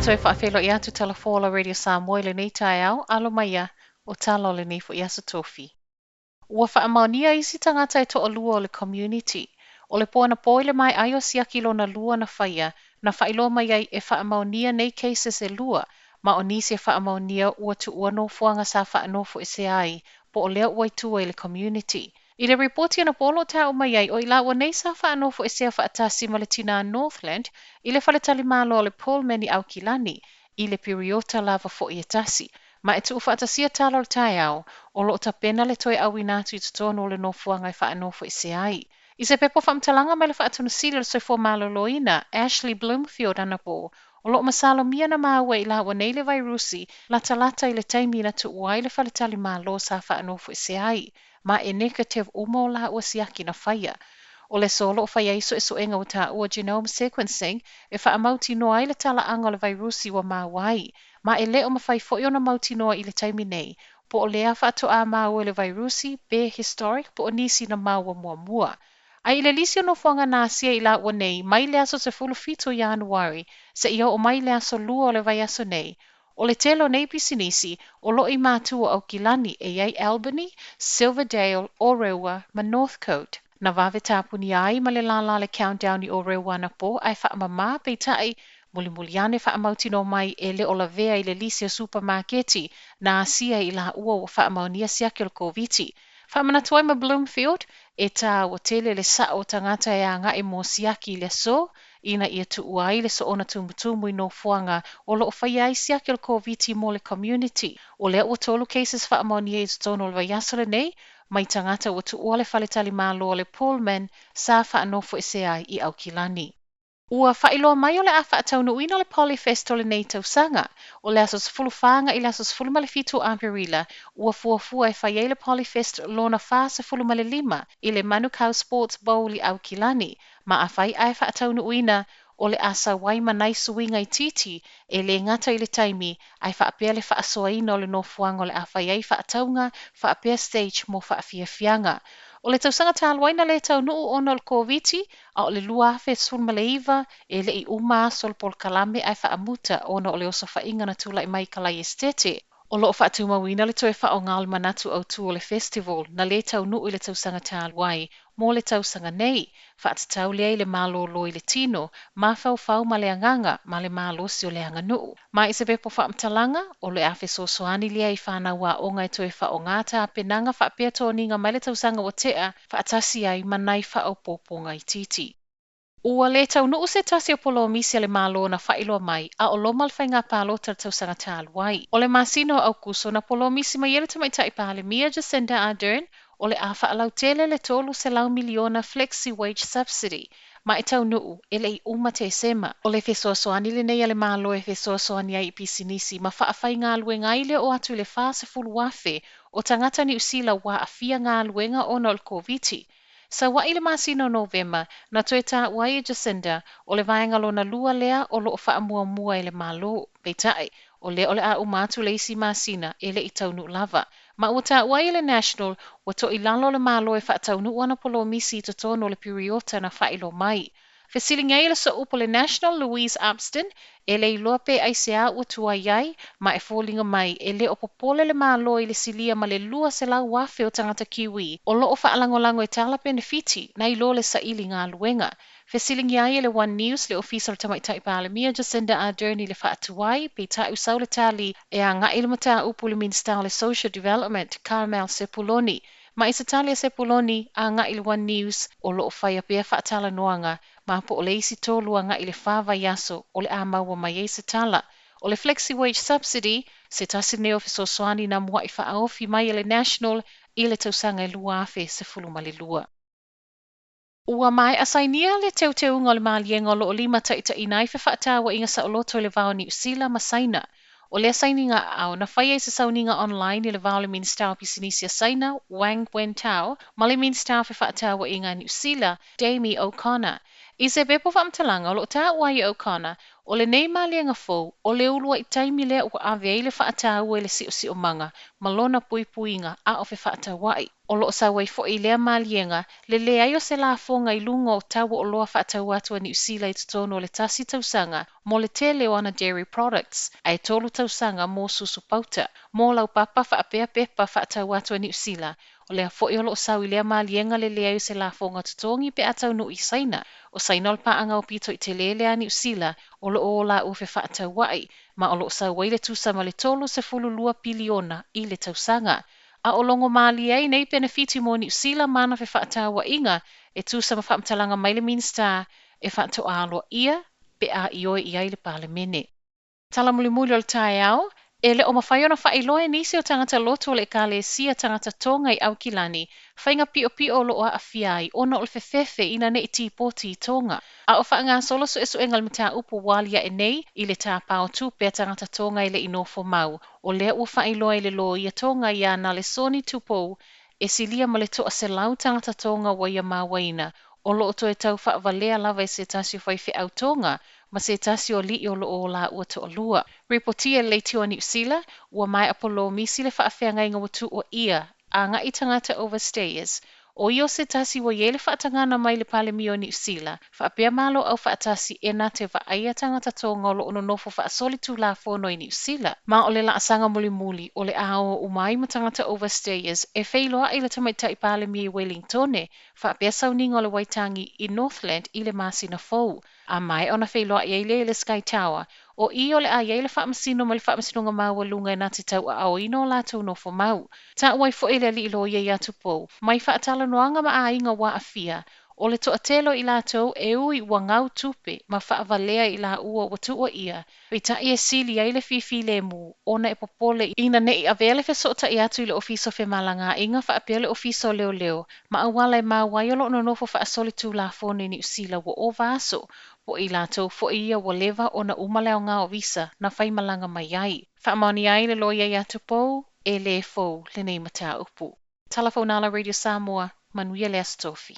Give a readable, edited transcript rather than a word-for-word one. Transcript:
Toe faafeiloai atu Talafola Radio Samoa i lenei taeao, alo mai ia o tala o lenei foi aso tofi. Ua faamaonia isi tagata e toalua o le community. O le po anapo i le maea ai o siaki lona lua na faia, na faailoa mai ai e faamaonia nei cases e lua, ma o nisi e faamaonia ua tuua nofoaga sa faanofoesea ai, po o lea ua i tua i le community. I le ripoti anapo o lo o taua mai ai, o i laua nei sa faanofoesea faatasi ma le tinā Northland i le faletalimalo o le Pullman i Aukilani, i le piriota lava foi e tasi. Ma e tuufaatasia tala o le taeao, o lo o tapena le toe auina atu i totonu o le nofoaga e faanofoesea ai. I se pepa faamatalaga mai le Faatonusili o le Soifua Maloloina, Ashley Bloomfield anapo, o lo o masalomia na maua i laua nei le vairusi latalata i le taimi na tuua ai le faletalimalo sa faanofoesea ai, ma e negative uma o laua siaki na faia. O le aso o lo o fai ai suesuega ua taua genome sequencing e faamautinoa ai le talaaga o le vairusi ua maua ai, ma e le o mafai foi ona mautinoa i le taimi nei, po o lea faatoa maua le vairusi pe historic po o nisi na maua muamua. Ae i le lisi o nofoaga na asia i laua nei, mai le aso 17 Ianuari, seia oo mai le aso 2 o le vaiaso nei, o le tele o nei pisinisi o lo o i matua o Aukilani e i ai Albany, Silverdale, Ōrewa ma Northcote. Na vave tapunia ai ma le lālā le countdown i Ōrewa anapo ae faamamā, peitai, mulimuli ane faamautinoa mai e le o lavea i le lisi o supamaketi na asia i laua ua faamaonia siaki o le Koviti. Faamanatu ai ma Bloomfield, e taua tele le sao o tagata e agai mo siaki i le aso, ina ia tuua ai le soona tumutumu i nofoaga o lo o faia ai siaki o le Koviti mo le community. O lea ua tolu cases faamaonia i totonu o le vaiaso lenei, mai tagata ua tuua le faletalimalo o le Pullman sa faanofoesea ai i Aukilani. Ua faailoa mai o le a faataunuuina le Polyfest o lenei tausaga. O le aso 14 agai i le aso 17 o Aperila, ua fuafua e fai ai le Polyfest lona 45 i le Manukau Sports Bowl i Aukilani, ma afai ae faataunuuina, o le a sau ai ma nai suiga itiiti, e le gata i le taimi, ae faapea le faasoaina o le nofoaga o le a fai ai faatauga faapea stage mo faafiafiaga. O le tausaga talu ai na le taunuu ona o le Koviti, a o le 2019 e le i uma aso o le polokalame ae faamuta ona o le osofaiga na tulai mai i Kalaiestete. O lo o faatumauina le toe faaaoga o le manatu autu o le festival na le taunuu i le tausaga talu ai mo le tausaga nei, faatatau lea i le malolo i le tino, mafaufau ma le agaga ma le malosi o le aganuu. Ma i se pepa faamatalaga, o le a fesoasoani lea i fanau aoga e toe faaaoga tapenaga faapea toniga mai le tausaga ua tea faatasi ai ma nai faaopoopoga itiiti. Ua le taunuu se tasi o polomisi a le Malo na faailoa mai, a o loma le faiga palota i le tausaga talu ai. O le masina o Aokuso na polomisi mai ai le Tamaitai Palemia Jacinda Ardern o le a faalautele le $300 miliona Flexi Wage Subsidy ma e taunuu e le i uma Tesema. O le fesoasoani lenei a le Malo e fesoasoani ai i pisinisi ma faafaigaluega ai le oo atu i le 40,000 o tagata Niu Sila ua aafia galuega ona o le Koviti. Sau ai i le masina o Novema, na toe taua ai e Jacinda, o le vaega lona lua lea o lo o faamuamua e le Malo. Peitai, o lea o le a uma atu le isi masina e le i taunuu lava. Ma ua taua ai e le National, ua toilalo le Malo e faataunuu ana polomisi i totonu o le piriota na faailoa mai. Fesiligia ai e le sooupu o le National, Louise Upston, e le iloa pe aisea ua tuai ai, ma e foliga mai e le o popole le Malo i le silia ma le 200,000 o tagata Kiwi o lo o faalagolago e tala penefiti nai lo le saili galuega. Fesiligia ai e le One News le Ofisa o le Tamaitai Palemia Jacinda Ardern i le faatuai, peitai ua sau le tali e agai le mataupu i le Minisita o le Social Development, Carmel Sepuloni. Ma i se tali a Sepuloni, agai i le One News, o lo o faia pea faatalanoaga, ma po o le isi tolu agai i le fa vaiaso o le a maua mai ai se tala. O le Flexi Wage Subsidy, se tasi lenei o fesoasoani na mua'i faaofi mai e le National i le tausaga e 2012. Ua maea sainia le teuteuga o le maliega o lo o limataitaiina ai fefaatauaiga saoloto i le va o Niu Sila ma Saina. O lea sainiga aao, na faia i se sauniga online i le va o le Minisita o Pisinisi a Saina, Wang Wentao, ma le Minisita o Fefaatauaiga a Niu Sila, Damie O'Connor. I se pepa faamatalaga o lo o taua ai e O'Connor, O lenei maliega fou, o le uluai taimi lea ua ave ai le faataua i le siosiomaga ma lona puipuiga a o fefaatauai. O lo o sau ai foi i lea maliega le leai o se lafoga i luga o tau o oloa faatau atu a Niu Sila i totonu o le tasi tausaga mo le tele o ana dairy products, ae tolu tausaga mo susu pauta. Mo laupapa faapea pepa faatau atu a Niu Sila, O lea foi o lo o sau i lea maliega le leai o se lafoga totogi pe a taunuu i Saina. O Saina o le paaga aupito i tele lea a Niu Sila o lo o o laua fefaatauai, ma o lo o sau ai le tusa ma le 32 piliona i le tausaga. A o logo malie ai nei penefiti mo Niu Sila ma ana fefaatauaiga e tusa ma faamatalaga mai le Minisita e faatoa aloaia pe a ioe i ai le Palemene. Tala mulimuli o le taeao, E le o mafai ona faailoa e nisi o tagata lotu o le Ekalesia Tagata Tonga i Aukilani faiga piopio o lo o aafia ai ona o le fefefe ina ne i tipoti i Tonga. A o faagasolo suesuega o le mataupu ua aliae nei i le tapa o tupe a tagata Tonga e le i nofo mau. O lea ua faailoa e le loia Tonga iā Nalesoni Tupou e silia ma le 100 tagata Tonga ua ia mauaina o lo o toe tau faavalea lava e se tasi o faifeau Tonga ma se tasi o alii o lo o o lāua toalua. Ripotia e le Leitio a Niu Sila, ua maea polomisi le faafeagaiga ua tuuaia agai i tagata overstayers. O ia o se tasi ua i ai le faatagana mai le Palemia o Niu Sila, faapea Malo Aufaatasi e na te vaaia tagata Tonga o lo o nonofo faasolitulafono i Niu Sila. Ma o le laasaga mulimuli o le a o uma ai ma tagata overstayers e feiloai le Tamaitai Palemia i Welingtone faapea sauniga o le Waitangi i Northland i le masina fou. A maea ona feiloai ai lea i le Sky Tower, o i o le a i ai le faamasino mai le Faamasinoga Maualuga e na te tauaaoina o latou nofo mau. Taua ai foi le alii loia iā Tupou, mai faatalanoaga ma aiga ua aafia, o le toatele o i latou e ui ua gau tupe ma faavalea i laua ua tuuaia, peitai e sili ai le fifilemu ona e popole ina ne i avea le fesootai atu i le Ofisa o Femalagaaiga faapea le Ofisa o Leoleo ma auala e maua ai o lo o nonofo faasolitulafono i Niu Sila ua ova aso, po o i latou foi ia ua leva ona uma le aoga o visa na faimalaga mai ai. Faamaonia ai le loia iā Tupou, e le fou lenei mataupu. Tala Faunala Radio Samoa, manuia le Aso Tofi.